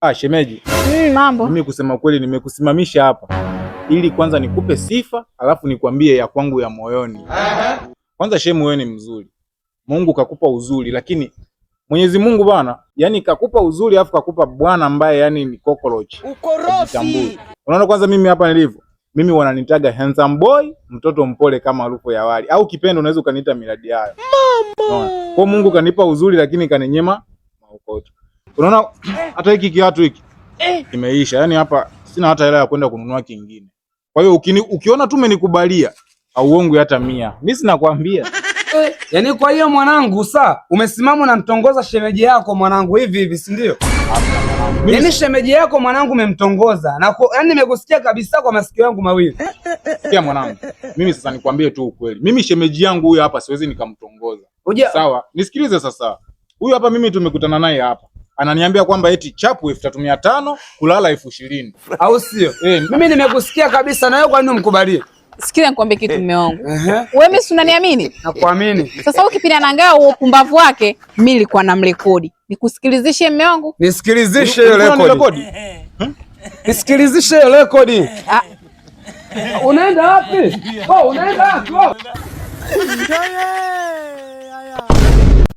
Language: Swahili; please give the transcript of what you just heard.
Ah, shemeji. Mambo. Mimi kusema kweli nimekusimamisha hapa ili kwanza nikupe sifa, alafu nikwambie ya kwangu ya moyoni. Kwanza shemu, wewe ni mzuri. Mungu kakupa uzuri, lakini Mwenyezi Mungu bwana, yani kakupa uzuri alafu kakupa bwana ambaye yani ni cockroach. Ukorofi. Unaona, kwanza mimi hapa nilivyo, mimi wananitaga handsome boy, mtoto mpole kama harufu ya wali, au kipendo unaweza ukaniita miradi hayo. Mama. Kwa Mungu kanipa uzuri, lakini kaninyima maokoto. Unaona hata hiki kiatu hiki kimeisha, yani hapa sina hata hela ya kwenda kununua kingine. Kwa hiyo ukiona tu umenikubalia, auongwi hata 100. Mimi sina kuambia. Yaani kwa hiyo mwanangu, saa umesimama unamtongoza shemeji yako mwanangu hivi hivi, si ndio? Yaani shemeji yako mwanangu umemtongoza na yaani nimekusikia kabisa kwa masikio yangu mawili. Sikia mwanangu, mimi sasa nikwambie tu ukweli. Mimi shemeji yangu huyu hapa siwezi nikamtongoza. Sawa, nisikilize sasa. Huyu hapa mimi tumekutana naye hapa. Ananiambia kwamba eti chapu 3500 kulala 20,000. Au sio? Mimi nimekusikia kabisa, na wewe kwa nini umkubalie? Sikiza nikwambie kitu mume wangu. Wewe mimi si unaniamini? Nakuamini. Sasa huyu kipindi anaangalia huo upumbavu wake, mimi nilikuwa namrekodi. Nikusikilizishe mume wangu? Nisikilizishe hiyo rekodi. Nisikilizishe hiyo rekodi. Ah. Unaenda wapi? Oh, unaenda wapi? Oh.